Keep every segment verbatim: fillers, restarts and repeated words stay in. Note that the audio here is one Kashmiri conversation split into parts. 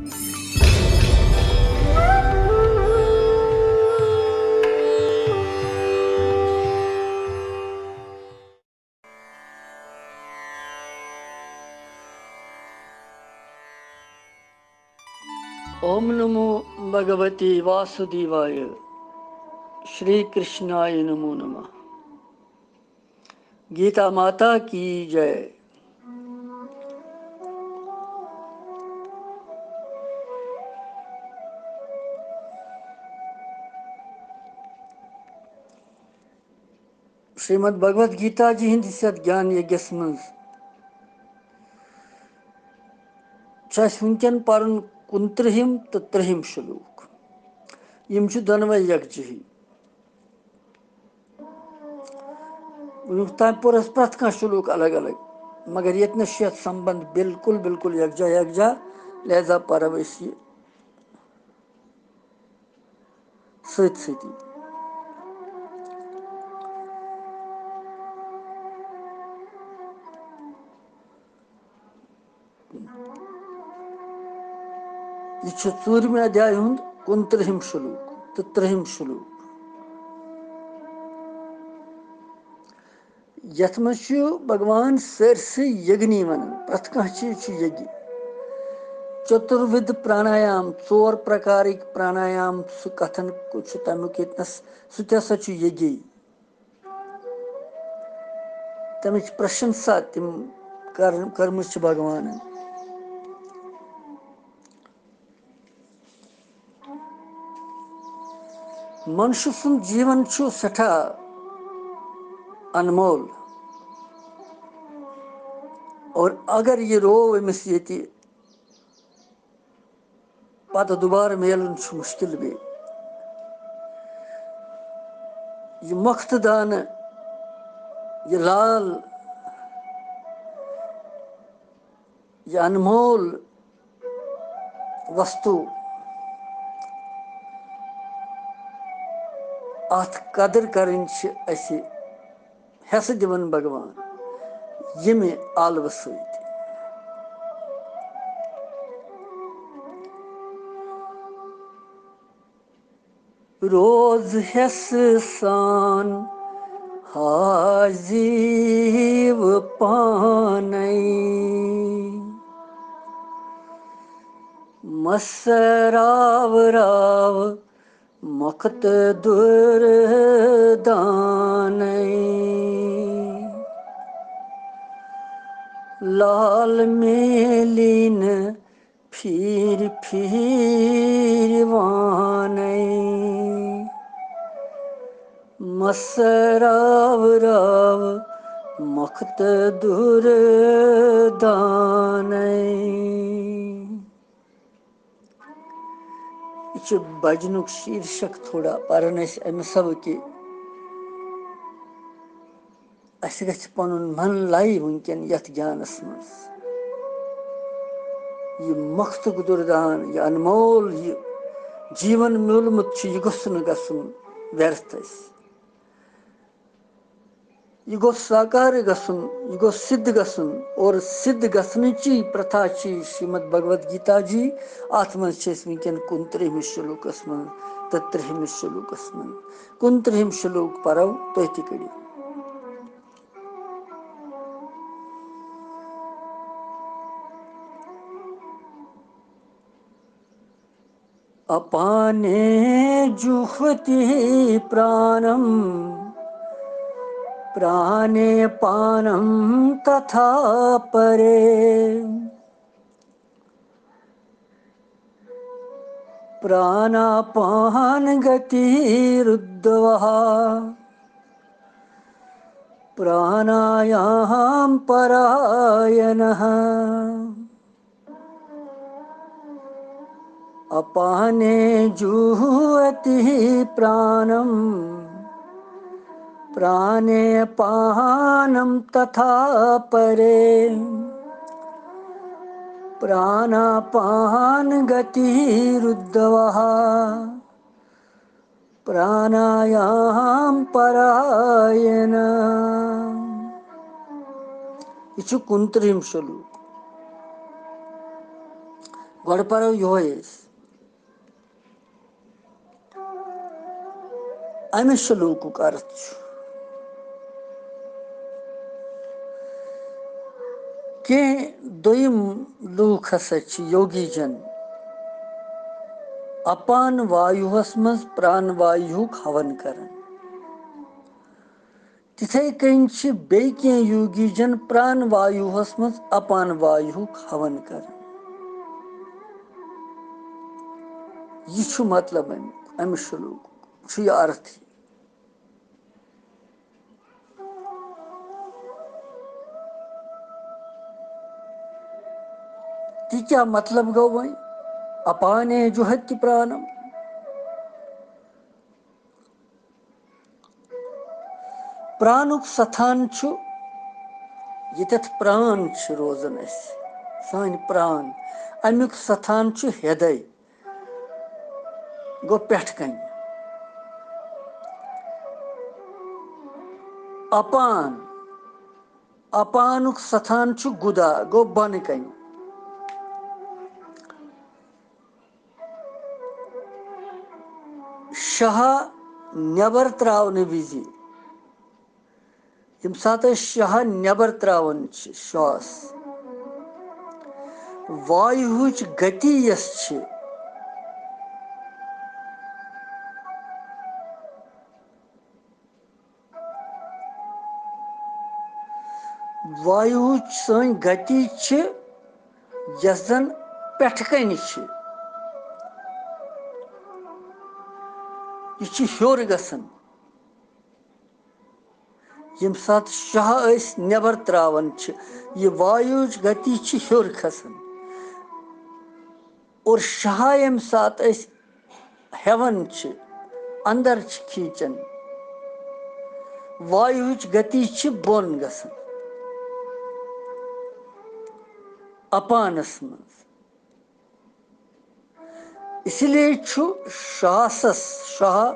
ओम नमो भगवते वासुदेवाय। श्री कृष्णाय नमो नमः। गीता माता की जय। श्रीमद् भगवत गीता जी ہٕنٛدِس یَتھ گیان یجس منٛز چھُ اَسہِ وٕنکیٚن پَرُن کُنترٕہِم تہٕ ترٕٛہِم شلوک۔ یِم چھِ دۄنوَے یکجہی۔ وٕنیُک تام پوٚر اَسہِ پرٛٮ۪تھ کانٛہہ شلوک الگ الگ، مگر ییٚتہِ نَس چھُ یَتھ سمبنٛد بالکل، بالکل یکجا یکجا، لہذا پَرو أسۍ یہِ سۭتۍ سۭتی۔ یہِ چھُ ژوٗرمہِ ادھیایہِ ہُنٛد کُنترٕٛہِم شلوک تہٕ ترٕٛہِم شلوک، یَتھ منٛز چھُ بھگوان سٲرسٕے یگنی وَنان، پرٛٮ۪تھ کانٛہہ چیٖز چھُ یگی۔ چتُروِدھ پرانایام، ژور پرکارٕکۍ پرانایام، سُہ کتھن چھُ تمیُک ییٚتنس، سُہ تہِ ہسا چھُ یگی۔ تمِچ پرشنسا تِم کر-، کٔرمٕژ چھِ بھگوانن۔ منشہِ سُنٛد جیٖون چھُ سٮ۪ٹھاہ انمول، اور اگر یہِ روو أمِس ییٚتہِ، پتہٕ دُبارٕ میلُن چھُ مُشکِل بیٚیہِ۔ یہِ مۄختہٕ دانہٕ، یہِ لال، یہِ انمول وستو، اتھ قدر کرٕنۍ چھِ اسہِ حصہٕ دِوان بھگوان ییٚمہِ عالوٕ سۭتۍ۔ روز حصہٕ سان حازیو پانے، مسراو راو مۄختہٕ دُردانے۔ لال میلی نہٕ پھیٖرۍ پھیٖرۍ وانَے، مسراو راو مۄختہٕ دُردانے۔ یہِ چھُ بجنُک شیٖرشک تھوڑا پران أسۍ اَمہِ سبہٕ کہِ اَسہِ گژھِ پَنُن من لَیہِ وٕنکٮ۪ن یَتھ گیانَس منٛز۔ یہِ مۄختُک دُردان، یہِ انمول، یہِ جیٖوَن میوٗلمُت چھُ، یہِ گوٚژھ نہٕ گژھُن ویرتھ اَسہِ۔ یہِ گوٚژھ ساکار گژھُن، یہِ گوٚژھ سِدھ گژھُن، اور سِدھ گژھنٕچی پرتھا چھِ شریمد بھگوت گیتا جی۔ اَتھ منٛز چھِ أسۍ وٕنکٮ۪ن کُنترٕہمِس شلوکَس منٛز تہٕ ترٕہمِس شلوکَس منٛز۔ کُنترٕہِم شلوک پرو، تُہۍ تہِ کٔرِو۔ اپانے جُہوتی پرانم، پرانے پانم تتھا پرے۔ پراناپان گتی ردھوا، پرانایام پراینہ۔ اپانے جُہوتی پرانم، پرانے پانم تتھا پرے۔ پراناپان گتی ردھوا، پرانایام پراینہ۔ یہِ چھُ کُنترٕہِم شلوک۔ گۄڈٕ پَرو یِہوٚے أسۍ۔ اَمہِ شلوکُک ارتھ چھُ، کینٛہہ دوٚیِم لوٗکھ ہسا چھِ یوگی جن اپان وایُہس منٛز پران وایُہُک ہون کران۔ تِتھے کٔنۍ چھِ بیٚیہِ کینٛہہ یوگی جن پران وایُہس منٛز اپان وایُہُک ہون کران۔ یہِ چھُ مطلب اَمیُک، اَمہِ شلوکُک چھُ یہِ ارتھ یہِ۔ تہِ کیٛاہ مطلب گوٚو وۄنۍ؟ اپانے جُہتی پرانم۔ پرانُک ستھان چھُ ییٚتٮ۪تھ پران چھِ روزان اَسہِ، سٲنۍ پران، اَمیُک ستھان چھُ ہیٚدَے، گوٚو پٮ۪ٹھٕ کَنہِ۔ اپان، اپانُک ستھان چھُ گُدا، گوٚو بۄنہٕ کَنہِ۔ شاہ نٮ۪بر ترٛاونہٕ وِزِ، ییٚمہِ ساتہٕ أسۍ شاہ نٮ۪بر ترٛاوان چھِ، شاہس، وایُہٕچ گتی یۄس چھِ، وایُہٕچ سٲنۍ گتی چھِ، یۄس زن پٮ۪ٹھٕ کنہِ چھِ، یہِ چھِ ہیوٚر گژھان۔ ییٚمہِ ساتہٕ شاہ أسۍ نٮ۪بر ترٛاوان چھِ، یہِ وایُہٕچ گتی چھِ ہیوٚر کھسان۔ اور شاہ ییٚمہِ ساتہٕ أسۍ ہٮ۪وان چھِ، اندر چھِ کھینچان، وایُہٕچ گتی چھِ بۄن گژھان۔ اپانس منٛز۔ اسی لیے چھُ شاہس، شاہ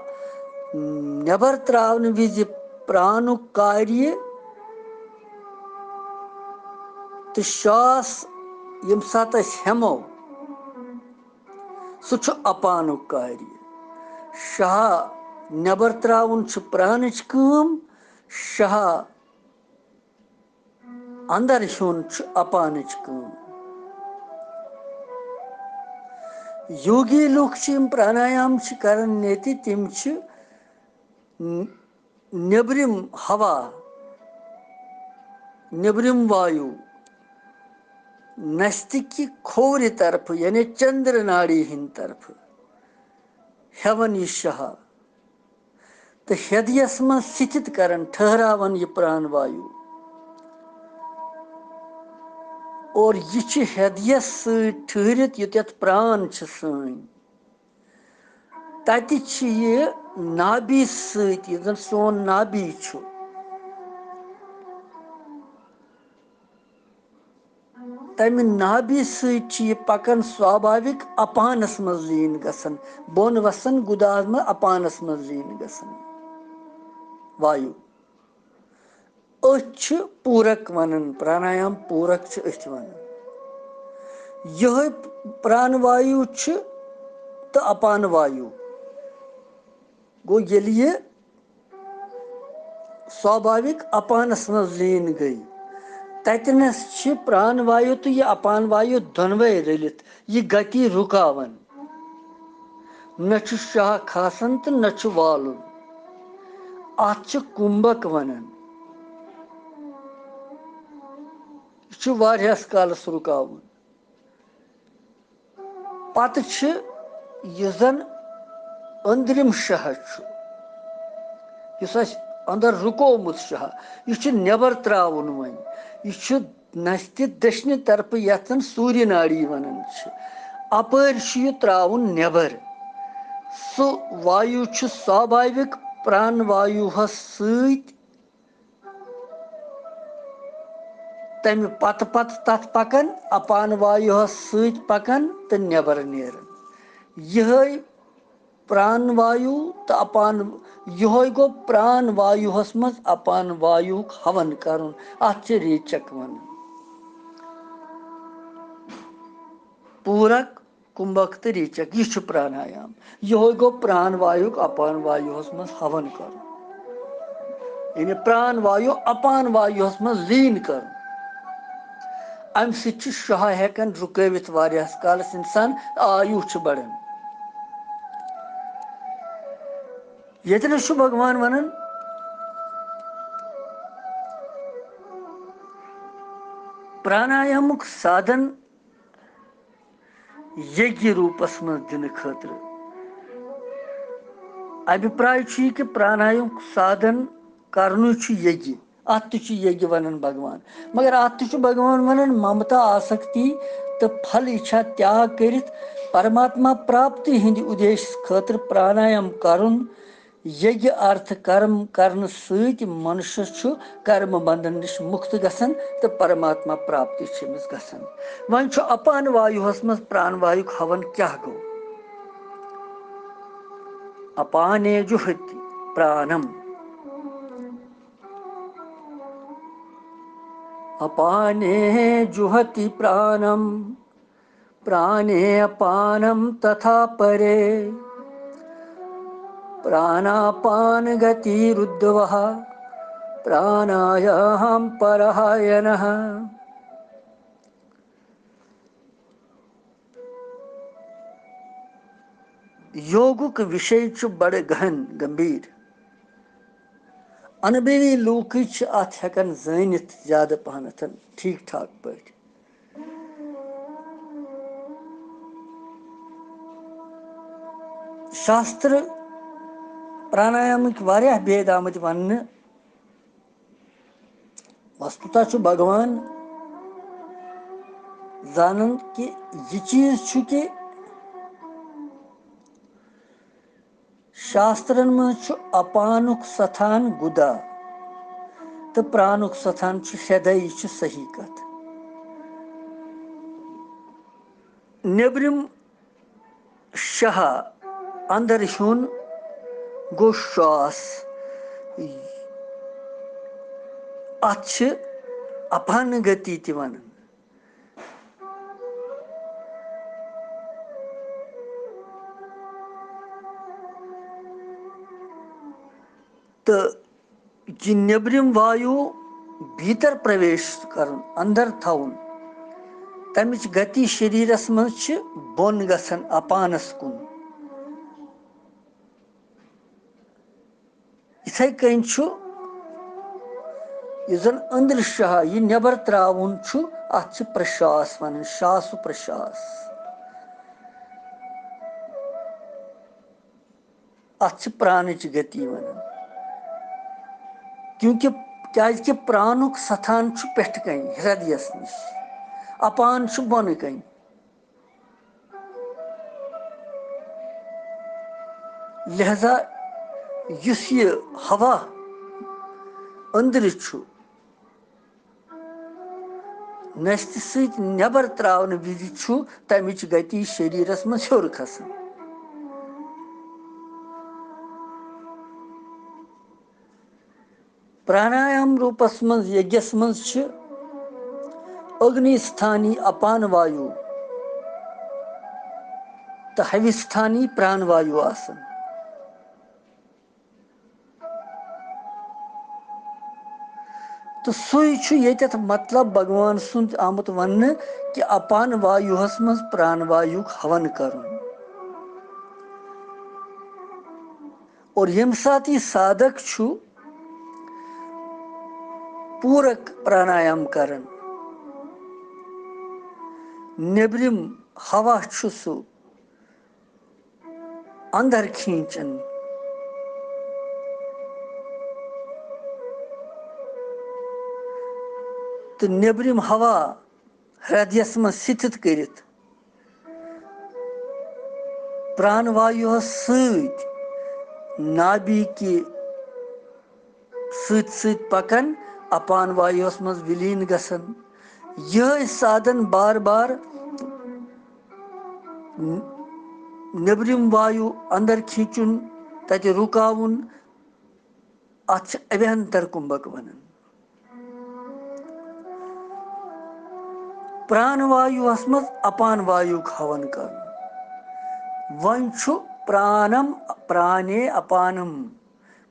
نٮ۪بر ترٛاونہٕ وِزِ پرانُک کاریہِ تہٕ شاہس ییٚمہِ ساتہٕ أسۍ ہٮ۪مو، سُہ چھُ اپانُک کاریہِ۔ شاہ نٮ۪بر ترٛاوُن چھُ پرانٕچ کٲم، شاہ اندر ہیوٚن چھُ اپانٕچ کٲم۔ یوگی لُکھ چھِ یِم پرانایام چھِ کران نیتہِ، تِم چھِ ن-، نیبرِم ہوا، نیبرِم وایو، نستہِ کہِ کھوورِ طرفہٕ، یعنی چندر ناڑی ہٕنٛدِ طرفہٕ ہٮ۪وان یہِ شاہ۔ تہٕ ہیدیس منٛز ستھت کران، ٹھہراوان یہِ پران وایو۔ اور یہِ چھِ ہیدیس سۭتۍ ٹھہرِتھ، یوٚتٮ۪تھ پران چھِ سٲنۍ۔ تتہِ چھِ یہِ نابی سۭتۍ، یُس زن سون نابی چھُ، تمہِ نابی سۭتۍ چھِ یہِ پکان سوابھاوِک اپانس منٛز لیٖن گژھان، بۄن وسان گُداہس منٛز اپانس منٛز لیٖن گژھان۔ وایو۔ أتھۍ چھِ پوٗرک ونان، پرانایام پوٗرک چھِ أتھۍ ونان۔ یِہوٚے پران وایو چھِ تہٕ اپان وایو۔ گوٚو ییٚلہِ یہِ سوابھاوِک اپانس منٛز لیٖن گٔے، تتہِ نس چھِ پران وایو تہٕ یہِ اپان وایو دۄنوے رٔلِتھ یہِ گتی رُکاوان۔ نہ چھُ شاہ کھسان تہٕ نہ چھُ والُن۔ اتھ چھِ کُمبک ونان۔ یہِ چھُ واریاہس کالس رُکاوُن۔ پتہٕ چھِ یُس زن أنٛدرِم شاہ چھُ، یُس اَسہِ اندر رُکومُت شاہ، یہِ چھُ نٮ۪بر ترٛاوُن وۄنۍ۔ یہِ چھُ نستہِ دٔچھنہِ طرفہٕ، یَتھ زن سوٗریہ ناڑی ونان چھِ، اپٲرۍ چھُ یہِ ترٛاوُن نٮ۪بر۔ سُہ وایو چھُ سوابھاوِک پران وایوہس سۭتۍ تمہِ پتہٕ پتہٕ تتھ پکان، اپان وایُہس سۭتۍ پکان تہٕ نٮ۪بر نیران۔ یِہوٚے پران وایُو تہٕ اپان، یِہوٚے گوٚو پران وایُہس منٛز اپان وایُہُک ہون کرُن۔ اتھ چھِ ریچک ونان۔ پوٗرک کُمبک تہٕ ریچک، یہِ چھُ پرانایام۔ یِہوے گوٚو پران وایُک اپان وایُہس منٛز ہون کرُن، یعنی پران وایُ اپان وایُہس منٛز لیٖن کرُن۔ امہِ سۭتۍ چھُ شُہہ ہٮ۪کان رُکٲوِتھ واریاہس کالس انسان، آیُ چھُ بڑان۔ ییٚتہِ نَس چھُ بھگوان وَنان، پرانایامُک سادھن یگہِ روٗپس منٛز دِنہٕ خٲطرٕ۔ ابھیپراے چھُ یہِ کہِ پرانایامُک سادھن کرنُے چھُ یگہِ۔ اتھ تہِ چھُ یگہِ ونان بھگوان۔ مگر اتھ تہِ چھُ بھگوان ونان، ممتا، آسکتی تہٕ پھل اِچھا تیاگ کٔرِتھ پرماتما پراپتی ہٕنٛدِ اُدیش خٲطرٕ پرانایام کرُن۔ یگہِ ارتھ کرم کرنہٕ سۭتۍ منشس چھُ کرم بندھن نِش مُکت گژھان تہٕ پرماتما پراپتی چھِ أمِس گژھان۔ وۄنۍ چھُ اپان وایُہس منٛز پران وایُک ہون کیاہ گوٚو؟ اپانے جُہوتی پرانم۔ اپانے جُہوتی پرانم، پرانے اپانم تتھا پرے۔ پراناپان گتی ردھوہ، پرانایام پراینہ۔ یوگُک وِشے چھُ بڑٕ گہن گمبھیر۔ انبھوی لوٗکٕے چھِ اتھ ہٮ۪کان زٲنِتھ زیادٕ پہنتھ ٹھیٖک ٹھاک پٲٹھۍ۔ شاستر پرانایامٕکۍ واریاہ بید آمٕتۍ وننہٕ۔ وستُتہ چھُ بھگوان زانان کہِ یہِ چیٖز چھُ کہِ شاسترن منٛز چھُ اپانُک ستھان گُدا تہٕ پرانُک ستھان چھُ ہردے، یہِ چھُ صحیح کتھ۔ نیبرِم شاہ، اندر ہیوٚن گوٚو شاس۔ اتھ چھِ اپان گتی تہِ ونان۔ تہٕ یہِ نیبرِم وایو بھیتر پرویش کرُن، اندر تھاوُن، تمِچ گتی شریرس منٛز چھِ بۄن گژھان اپانس کُن۔ یِتھے کٔنۍ چھُ یُس زن أنٛدرٕ شاہ یہِ نٮ۪بر ترٛاوُن چھُ، اتھ چھِ پرشاس ونان، شاس و پرشاس۔ اتھ چھِ پرانٕچ گتی ونان، کیونکہ، کیازِ کہِ پرانُک ستھان چھُ پٮ۪ٹھٕ کنہِ ہردیس نِش، اپان چھُ بۄنہٕ کنہِ۔ لہذا یُس یہِ ہوا أنٛدرٕ چھُ، نستہِ سۭتۍ نٮ۪بر ترٛاونہٕ وِزِ چھُ تَمِچ گتی شریرس منٛز ہیوٚر کھسان۔ پرانایام روٗپس منٛز، یجس منٛز چھِ اگنی ستھانی اپان وایو تہٕ ہوی ستھانی پران وایو آسان۔ تہٕ سُے چھُ ییٚتٮ۪تھ مطلب بھگوان سُنٛد آمُت وننہٕ کہِ اپان وایُہس منٛز پران وایُک ہون کرُن۔ اور ییٚمہِ ساتہٕ یہِ سادھک چھُ پوٗرک پرانایام کران، نیبرِم ہوا چھُ سُہ اندر کھینچان۔ تہٕ نیبرِم ہوا ہردیس منٛز ستھت کٔرِتھ، پران وایُہس سۭتۍ نابی کہِ سۭتۍ سۭتۍ پکان، اپان وایُہس منٛز ولیٖن گژھان۔ یِہوٚے سادن بار بار نیبرِم وایُ اندر کھینچُن، تتہِ رُکاوُن، اتھ چھِ ابھینتر کمبک ونان۔ پران وایُہس منٛز اپان وایُک ہون کرُن۔ وۄنۍ چھُ پرانم، پرانے اپانم،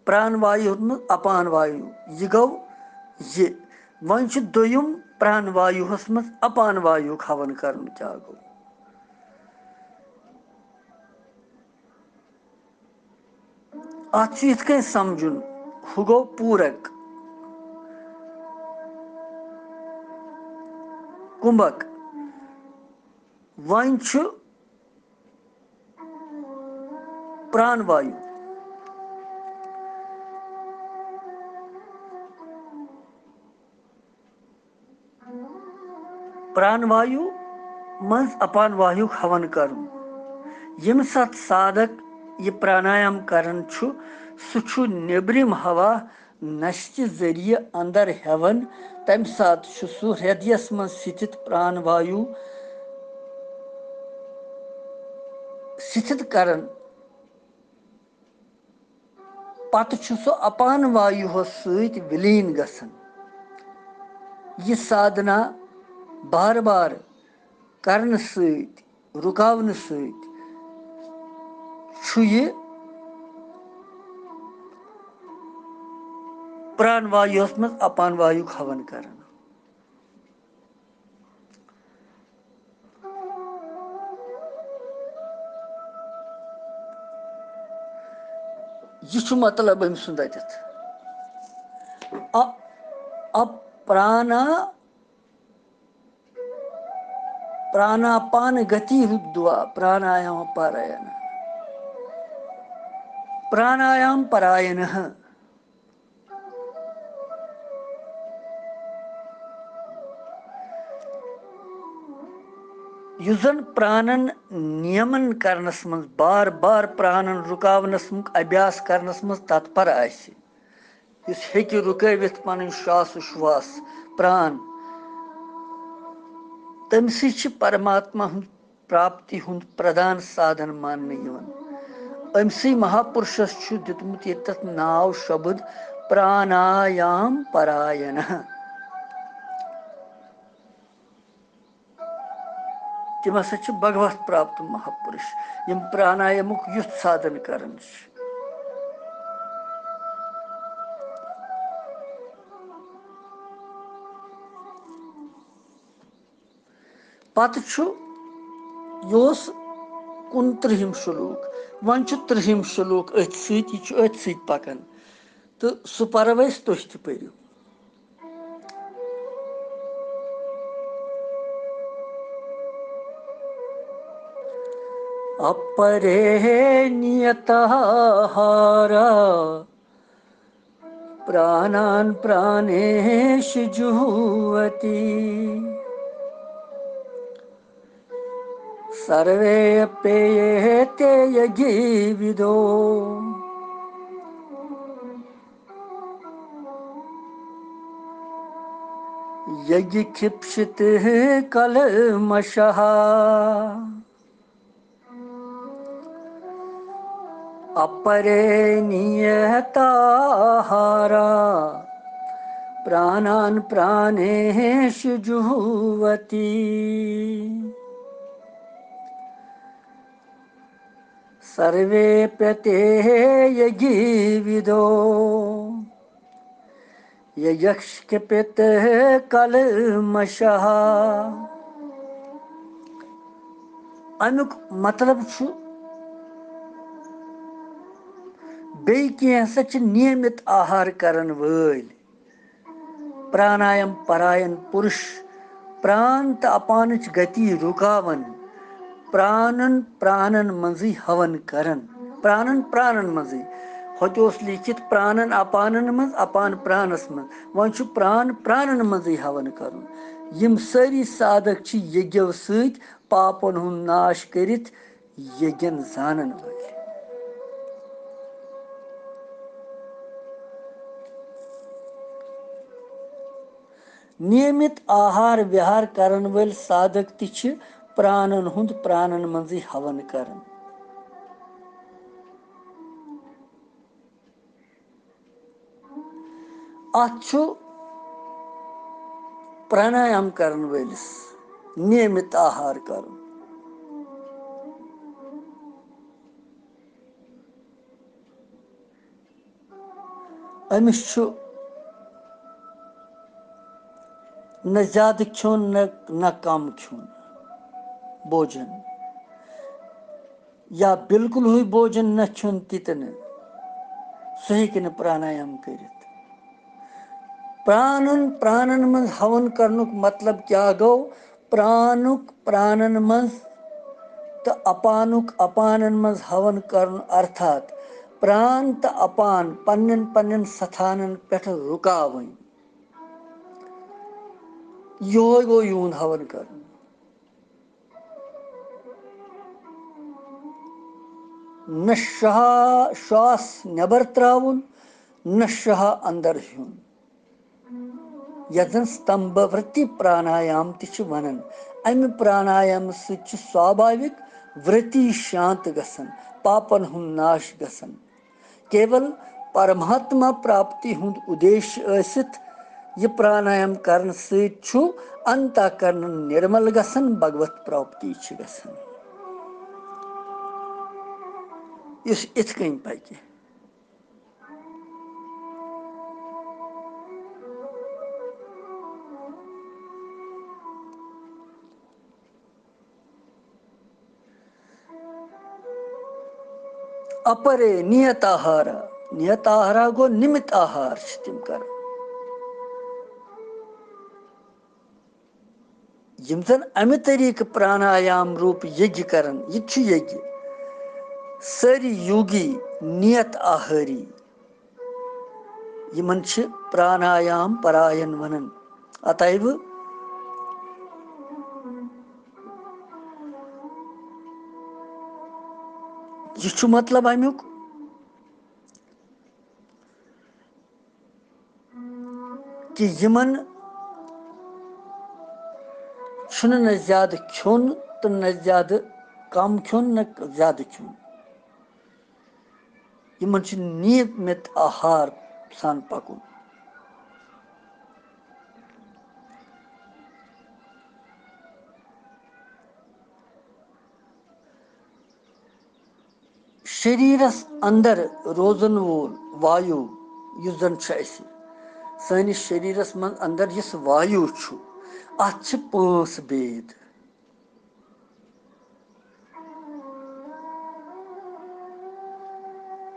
پران وایُہس منٛز اپان وایُو۔ یہِ گوٚو یہِ۔ وۄنۍ چھُ دوٚیُم پران وایُہس منٛز اپان وایُک ہون کرُن۔ کیٛاہ گوٚو؟ اتھ چھُ یِتھ کٔنۍ سمجھُن، ہُہ گوٚو پوٗرک، کُمبک۔ وۄنۍ چھُ پران وایُو۔ پران وایُو منٛز اپان وایُک ہون کرُن۔ ییٚمہِ ساتہٕ سادک یہِ پرانایام کران چھُ، سُہ چھُ نیبرِم ہوا نشہِ ذٔریعہٕ اندر ہٮ۪وان۔ تمہِ ساتہٕ چھُ سُہ ہردیس منٛز ستھت پران وایُو ستھت کران۔ پتہٕ چھُ سُہ اپان وایُہس سۭتۍ ولیٖن گژھان۔ یہِ سادھنا بار بار کرنہٕ سۭتۍ، رُکاونہٕ سۭتۍ چھُ یہِ پران وایُہس منٛز اپان وایُک ہون کران۔ یہِ چھُ مطلب أمۍ سُنٛد اَتٮ۪تھ۔ اَ-، اَپرانا، پراناپان گتی ہُدوا، پرانایام پاراینا۔ پرانایام پاراینا۔ یُس زن پرانن نیمن کرنس منٛز، بار بار پرانن رُکاونس منٛز، ابیاس کرنس منٛز تتپر آسہِ، یُس ہیٚکہِ رُکٲوِتھ پنٕنۍ شاس و شواس، پران، تٔمۍ سٕے چھِ پرماتما ہُنٛد پراپتی ہُنٛد پردھان سادھن ماننہٕ یِوان۔ أمۍ سٕے مہاپُرشس چھُ دیُتمُت ییٚتٮ۪تھ ناو شبد پرانایام پراینہ۔ تِم ہسا چھِ بھگوت پراپت مہاپُرش، یِم پرانایامُک یُتھ سادھن کران چھِ۔ پتہٕ چھُ، یہِ اوس کُنترٕہِم شلوک، وۄنۍ چھُ ترٕٛہِم شلوک أتھۍ سۭتۍ، یہِ چھُ أتھۍ سۭتۍ پکان، تہٕ سُہ پرو أسۍ، تُہۍ تہِ پٔرِو۔ اپرے نیتاہارا پرانان پرانیش جوہوتی۔ سروے اپیتے یگی ودو۔ یگی کھپشت کلمشہ۔ اپرے نیتاہارا پرانان پرانیش جوہوتی۔ سروے پیتے یگی ودو۔ یگی کھپشت کلمشہ۔ امیُک مطلب چھُ، بیٚیہِ کینٛہہ ہسا چھِ نیمت آہار کرن وٲلۍ، پرانایام پراین پُرُش، پران تہٕ اپانٕچ گتی رُکاوان، پرانن پرانن منٛزٕے ہون کران۔ پرانن پرانن منٛزٕے۔ ہوٚتہِ اوس لیٖکھِتھ پرانن اپانن منٛز، اپان پرانس منٛز۔ وۄنۍ چھُ پران پرانن منٛزٕے ہون کرُن۔ یِم سٲری سادھک چھِ یگیو سۭتۍ پاپن ہُنٛد ناش کٔرِتھ یگین زانن وٲلۍ۔ نیمت آہار وِہار کرن وٲلۍ سادھک تہِ چھِ پرانن ہُنٛد پرانن منٛزٕے ہون کران۔ اتھ چھُ پرانایام کرن وٲلِس نیمت آہار کرُن۔ أمِس چھُ نہ زیادٕ کھیوٚن، نہ، نہ کم کھیوٚن، بوجن، یا بالکلٕے بوجن نہ کھیوٚن تہِ تہِ نہٕ، سُہ ہیٚکہِ نہٕ پرانایام کٔرِتھ۔ پرانن، پرانن منٛز ہون کرنُک مطلب کیٛاہ گوٚو؟ پرانُک پرانن منٛز تہٕ اپانُک اپانن منٛز ہون کرُن، ارتھات پران تہٕ اپان پننٮ۪ن پننٮ۪ن ستھانن پٮ۪ٹھ رُکاوٕنۍ۔ یِہوے گوٚو یِہُنٛد ہون کرُن۔ نہ شاہ-، شاس نٮ۪بر ترٛاوُن، نہ شاہ اندر ہیوٚن۔ یتھ زن ستمبھ ورتی پرانایام تہِ چھِ ونان۔ امہِ پرانایامہٕ سۭتۍ چھُ سوابھاوِک ورتی شانت گژھان، پاپن ہُنٛد ناش گژھان۔ کیول پرماتما پراپتی ہُنٛد اُدیش ٲسِتھ، یہِ پرانایام کرنہٕ سۭتۍ چھُ انتہ کرن نرمل گژھان، بھگوت پراپتی چھِ گژھان۔ یُس اِتھ کٔنۍ پکہِ۔ اپرے نیت آہارا، نیت آہارا گوٚو نِمِت آہار چھِ تِم کران۔ یِم زن امہِ طریقہٕ پرانایام روٗپ یگہِ کران، یہِ تہِ چھُ یگہِ۔ سٲری یوگی نیت آہٲری، یِمن چھِ پرانایام پراین ونان۔ اتایوٕ یہِ چھُ مطلب امیُک کہِ یِمن چھُنہٕ نہ زیادٕ کھیوٚن تہٕ نہ زیادٕ کم کھیوٚن، نہ زیادٕ کھیوٚن۔ یِمن چھُ نیمت آہار سان پکُن۔ شریرس اندر روزن وول وایو، یُس زن چھُ اسہِ سٲنِس شریرس منٛز اندر یُس وایو چھُ، اتھ چھِ پانٛژھ بید۔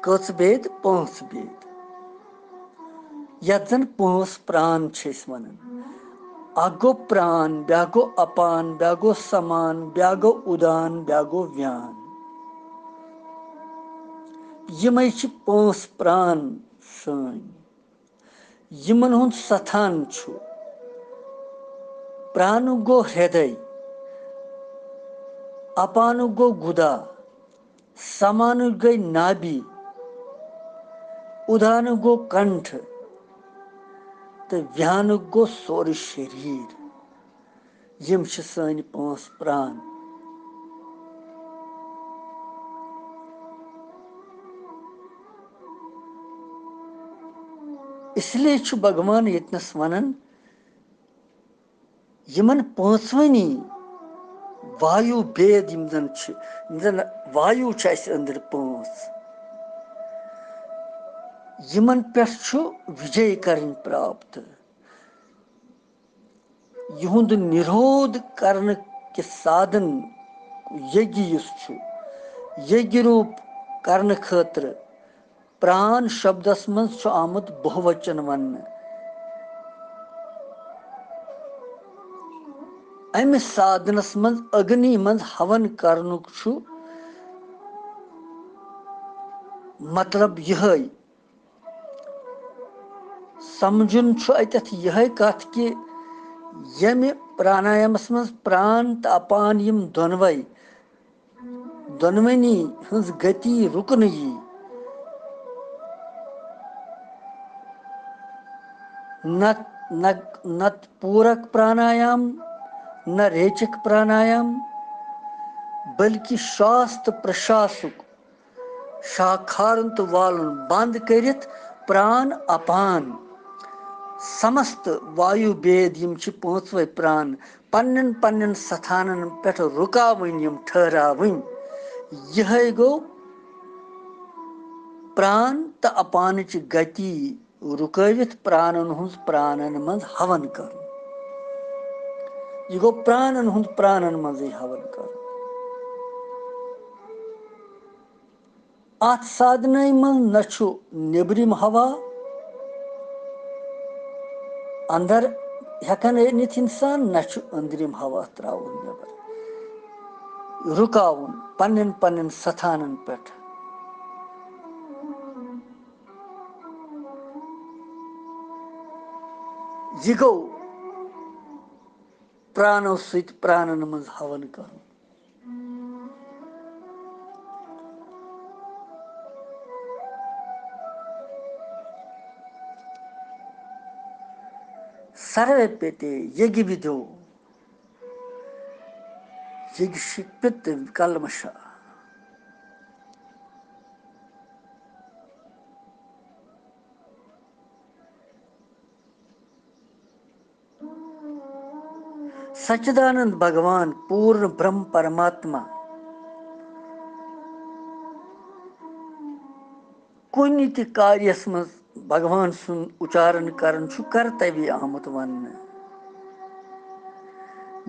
کٔژ بید؟ پانٛژھ بید۔ یتھ زن پانٛژھ پران چھِ أسۍ ونان۔ اکھ گوٚو پران، بیاکھ گوٚو اپان، بیاکھ گوٚو سمان، بیاکھ گوٚو اُدان، بیاکھ گوٚو ویان۔ یِمے چھِ پانٛژھ پران سٲنۍ۔ یِمن ہُنٛد ستھان چھُ۔ پرانُک گوٚو ہردے، اپانُک گوٚو گُدا، سمانُک گٔے نابی، اُدانُک گوٚو کنٹھ تہٕ ویانُک گوٚو سورُے شریٖر۔ یِم چھِ سٲنۍ پانٛژھ پران۔ اس لیے چھُ بھگوان ییٚتنَس وَنان، یِمن پانٛژوٕنی وایو بید یِم زن چھِ، یِم زن وایو چھِ اَسہِ أنٛدرٕ پانٛژھ، یِمن پٮ۪ٹھ چھُ وِجے کرٕنۍ پراپت۔ یِہُنٛد نِرودھ کرنہٕ کہِ سادن یگیہ یُس چھُ، یگیہ روٗپ کرنہٕ خٲطرٕ پران شبدس منٛز چھُ آمُت بہوچن وننہٕ۔ امہِ سادنس منٛز اگنی منٛز ہون کرنُک چھُ مطلب یِہے۔ سمجھُن چھُ اتٮ۪تھ یِہے کتھ کہِ ییٚمہِ پرانایامس منٛز پران تہٕ اپان یِم دۄنوے، دۄنوٕنی ہٕنٛز گتی رُکنہٕ یی۔ نہ، نہ، نہ پوٗرک پرانایام، نہ ریچک پرانایام، بلکہِ شاس تہٕ پرشاسُک شاکھارُن تہٕ والُن بنٛد کٔرِتھ پران اپان۔ سمست وایو بید، یِم چھِ پانٛژوے پران، پننٮ۪ن پننٮ۪ن ستھانن پٮ۪ٹھ رُکاوٕنۍ، یِم ٹھہراوٕنۍ۔ یِہے گوٚو پران تہٕ اپانٕچ گتی رُکٲوِتھ پرانن ہُنٛد پرانن منٛز ہون کرُن۔ یہِ گوٚو پرانن ہُنٛد پرانن منٛزٕے ہون کرُن۔ اتھ سادھنایہِ منٛز نہ چھُ نیبرِم ہوا اندر ہٮ۪کان أنِتھ انسان، نہ چھُ أنٛدرِم ہوا تراوُن نیبر۔ رُکاوُن پننٮ۪ن پننٮ۪ن ستھانن پٮ۪ٹھ۔ یہِ گوٚو پرانو سۭتۍ پرانن منٛز ہون کرُن۔ سروے پیتے یگہِ ودھو، یگہِ شپت کلمشا۔ سچدانند بھگوان، پورن برہم پرماتما، کُنہِ تہِ کاریس منٛز بھگوان سُنٛد اُچارن کرُن چھُ کرتوی آمُت وننہٕ،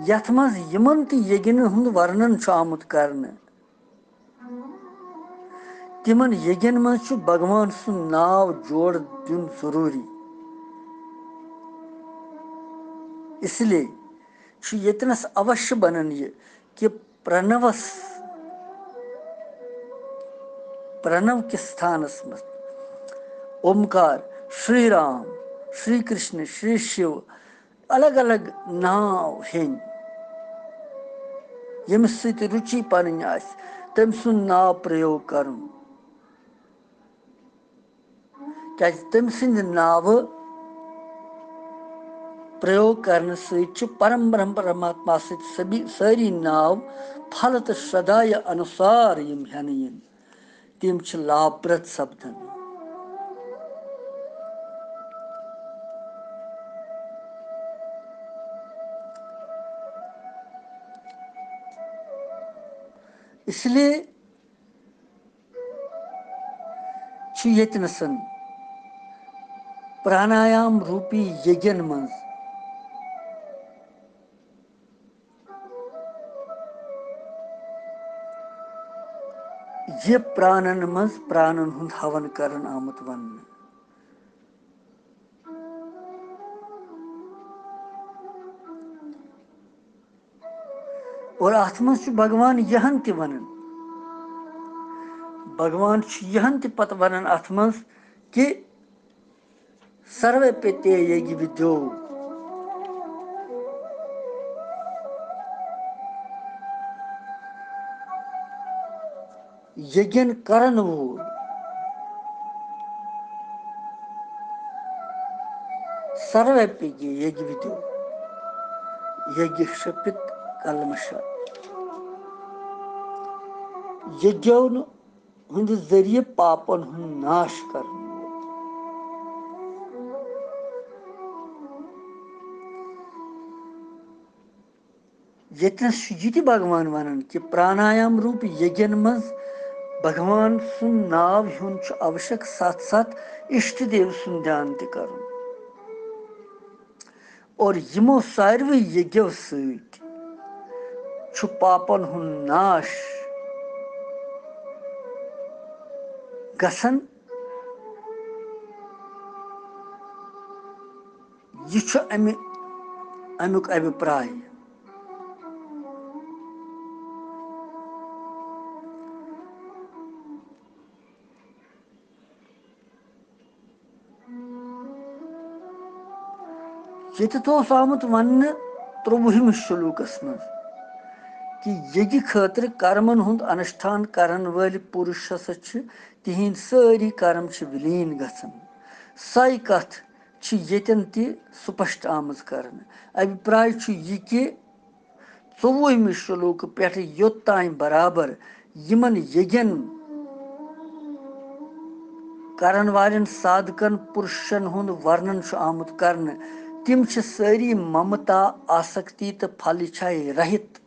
یتھ منٛز یِمن تہِ یگین ہُنٛد ورنن چھُ آمُت کرنہٕ۔ تِمن یگین منٛز چھُ بھگوان سُنٛد ناو جوڑ دیُن ضروٗری۔ اس لیے چھُ ییٚتنس اوشیہ بنان یہِ کہِ پرنوس، پرنو کِس ستھانس منٛز اومکار، شری رام، شری کرشن، شری شیو، الگ الگ ناو ہیٚنۍ، ییٚمِس سۭتۍ رُچی پنٕنۍ آسہِ، تٔمۍ سُنٛد ناو پرٛیوگ کرُن۔ کیازِ تٔمۍ سٕنٛدِ ناوٕ پرٛیوگ کرنہٕ سۭتۍ چھِ پرم برہم پرماتما سۭتۍ سبھی، سٲری ناو پھل تہٕ شردا انُسار یِم ہٮ۪نہٕ یِن۔ تِم چھِ لابھپرد سپدان۔ اس لیے چھُ ییٚتہِ نَسَن پرانایام روٗپی یگین منٛز یہِ پرانن منٛز پرانن ہُنٛد ہون کرن آمُت وننہٕ۔ اور اتھ منٛز چھُ بھگوان یِہن تہِ ونان، بھگوان چھُ یِہن تہِ پتہٕ ونان اتھ منٛز کہِ سروے پیتے یگہِ ودھو۔ یگین کرن وول۔ سروے پیتے یگہِ ودھو۔ یگہِ شپت کلمشا۔ یگیو نہٕ ہٕنٛدِ ذٔریعہٕ پاپن ہُنٛد ناش کرن وول۔ ییٚتنس چھُ یہِ تہِ بھگوان ونان کہِ پرانایام روٗپ یگین منٛز بھگوان سُنٛد ناو ہیوٚن چھُ آوشک، ساتھ ساتھ اشٹ دیو سُنٛد دھیان تہِ کرُن۔ اور یِمو ساروٕے یگیو سۭتۍ چھُ پاپن ہُنٛد ناش گژھان۔ یہِ چھُ امہِ، امیُک ابھیپراے۔ ییٚتٮ۪تھ اوس آمُت وننہٕ ترٛۆوُہمِس شلوکس منٛز کہِ یگہِ خٲطرٕ کرمن ہُنٛد انُشٹھان کرن وٲلۍ پُرُش ہسا چھِ، تِہنٛدۍ سٲری کرم چھِ ولیٖن گژھان۔ سۄے کتھ چھِ ییٚتٮ۪ن تہِ سپشٹ آمٕژ کرنہٕ۔ ابھیپراے چھُ یہِ کہِ ژوٚوُہمہِ شلوکہٕ پٮ۪ٹھٕ یوٚت تام برابر یِمن یگین کرن والٮ۪ن سادھکن پُرشن ہُنٛد ورنن چھُ آمُت کرنہٕ، تِم چھِ سٲری ممتا، آسکتی تہٕ پھل اِچھایہِ رہِت۔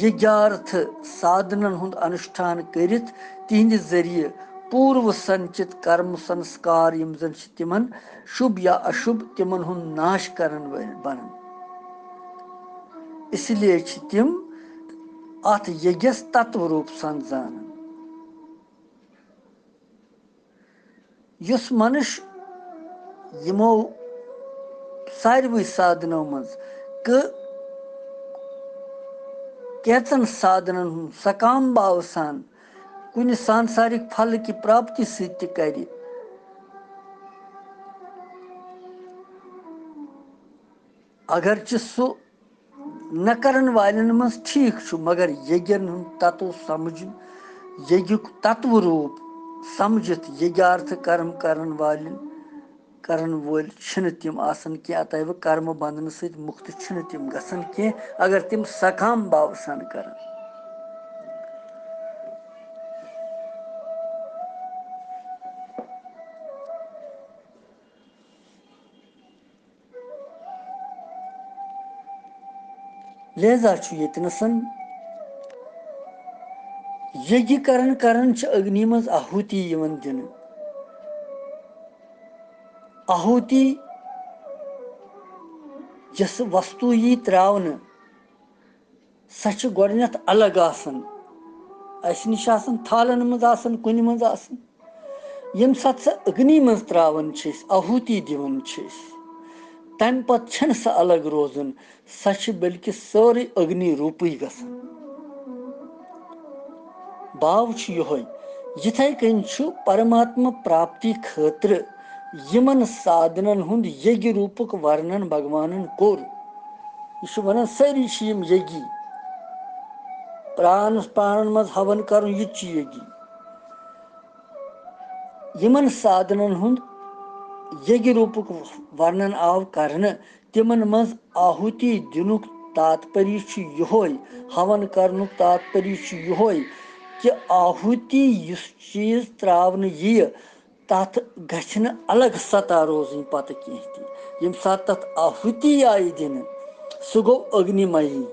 یگیارتھ سادھنن ہُنٛد انُشٹھان کٔرِتھ تِہنٛدِ ذٔریعہٕ پوٗروٕ سنچِت کرم سنسکار یِم زن چھِ تِمن شُبھ یا اشُبھ تِمن ہُنٛد ناش کرن وٲلۍ بنان۔ اس لیے چھِ تِم اتھ یجس تتو روٗپ سان زانان۔ یُس منُش یِمو ساروٕے سادنو منٛز کہٕ-، کینٛژن سادنن ہُنٛد سکام باو سان کُنہِ سانسارِک پھلہٕ کہِ پراپتی سۭتۍ تہِ کرِ، اگرچہِ سُہ نہ کرن والٮ۪ن منٛز ٹھیٖک چھُ، مگر یگین ہُنٛد تتو سمجھ، یگیُک تتو روٗپ سمجھِتھ یگیارتھ کرم کرن والٮ۪ن، کرن وٲلۍ چھِنہٕ تِم آسان کینٛہہ۔ اتھ آیہِ وۄنۍ کرمہٕ بندنہٕ سۭتۍ مُکت چھِنہٕ تِم گژھان کینٛہہ، اگر تِم سکام باو سان کرن۔ لہذا چھُ ییٚتہِ نَسَن یہِ کرن کرن چھِ اگنی منٛز آہوتی یِوان دِنہٕ۔ آہوتی یۄس وستو یی تراونہٕ، سۄ چھِ گۄڈٕنیتھ الگ آسان، اَسہِ نِش آسان، تھالن منٛز آسان، کُنہِ منٛز آسان۔ ییٚمہِ ساتہٕ سۄ اگنی منٛز تراوان چھِ أسۍ، آہوتی دِوان چھِ أسۍ، تَمہِ پتہٕ چھَنہٕ سۄ الگ روزان، سۄ چھِ بلکہِ سٲرٕے اگنی روٗپٕے گژھان۔ باو چھُ یِہوٚے۔ یِتھَے کٔنۍ چھُ پرماتما پراپتی خٲطرٕ یِمن سادنن ہُنٛد یگی روٗپُک ورنن بھگوانن کوٚر۔ یہِ چھُ ونان، سٲری چھِ یِم یگی۔ پرانس پانن منٛز ہون کرُن، یہِ تہِ چھُ یگی۔ یِمن سادنن ہُنٛد یگی روٗپُک ورنن آو کرنہٕ، تِمن منٛز آہوتی دِنُک تاتپری چھُ یِہوٚے، ہون کرنُک تاتپری چھُ یِہوٚے کہِ آہوتی یُس چیٖز تراونہٕ یِیہِ، تَتھ گژھِ نہٕ الگ سطح روزٕنۍ پتہٕ کینٛہہ تہِ۔ ییٚمہِ ساتہٕ تَتھ آہوتی آیہِ دِنہٕ، سُہ گوٚو اگنی مَیی،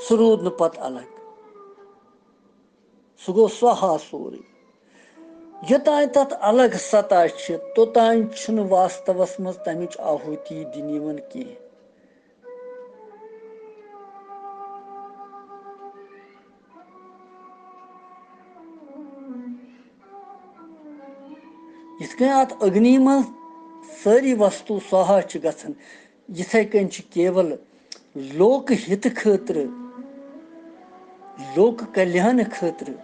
سُہ روٗد نہٕ پتہٕ الگ، سُہ گوٚو سوہا سورُے۔ یوٚتانۍ تَتھ الگ سطح چھِ، توٚتانۍ چھُنہٕ واستوَس منٛز تَمِچ آہوتی دِنہٕ یِوان کینٛہہ۔ یِتھ کٔنۍ اَتھ اگنی منٛز سٲری وستو سوہا چھِ گژھان، یِتھَے کٔنۍ چھِ کیول لوک ہِتہٕ خٲطرٕ، لوک کلیانہٕ خٲطرٕ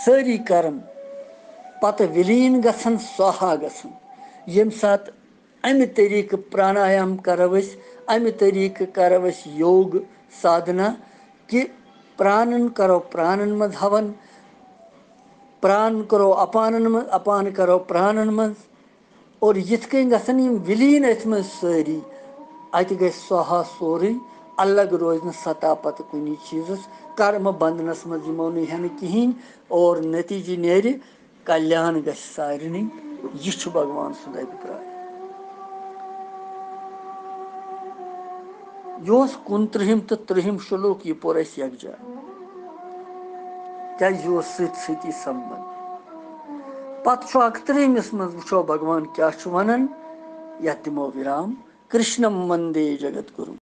سٲری کرم پتہٕ وِلیٖن گژھان، سوہا گژھان۔ ییٚمہِ ساتہٕ اَمہِ طریٖقہٕ پرانایام کرو أسۍ، اَمہِ طریٖقہٕ کرو أسۍ یوگ سادھنا کہِ پرانن کرو پرانن منٛز ہون، پران کرو اپانن منٛز، اپان کرو پرانن منٛز، اور یِتھ کٔنۍ گژھن یِم وِلیٖن أتھۍ منٛز سٲری، اَتہِ گژھِ سوہا سورُے، الگ روزِ نہٕ سطح پتہٕ کُنہِ چیٖزس، کرمہٕ بندنس منٛز یِمو نہٕ ہٮ۪نہٕ کِہیٖنۍ، اور نتیٖجہٕ نیرِ کلیان گژھِ سارنٕے۔ یہِ چھُ بھگوان سُنٛد ابھیپراے۔ یہِ اوس کُنترٕہِم تہٕ ترٕٛہِم شلوک، یہِ پوٚر اَسہِ یکجا، کیٛازِ یہِ اوس سۭتۍ سۭتی سمبند۔ پتہٕ چھُ اَکترٕٛہمِس منٛز وٕچھو بھگوان کیٛاہ چھُ وَنان، یَتھ دِمو وِرام۔ کرشنم وندے جگت گُروم۔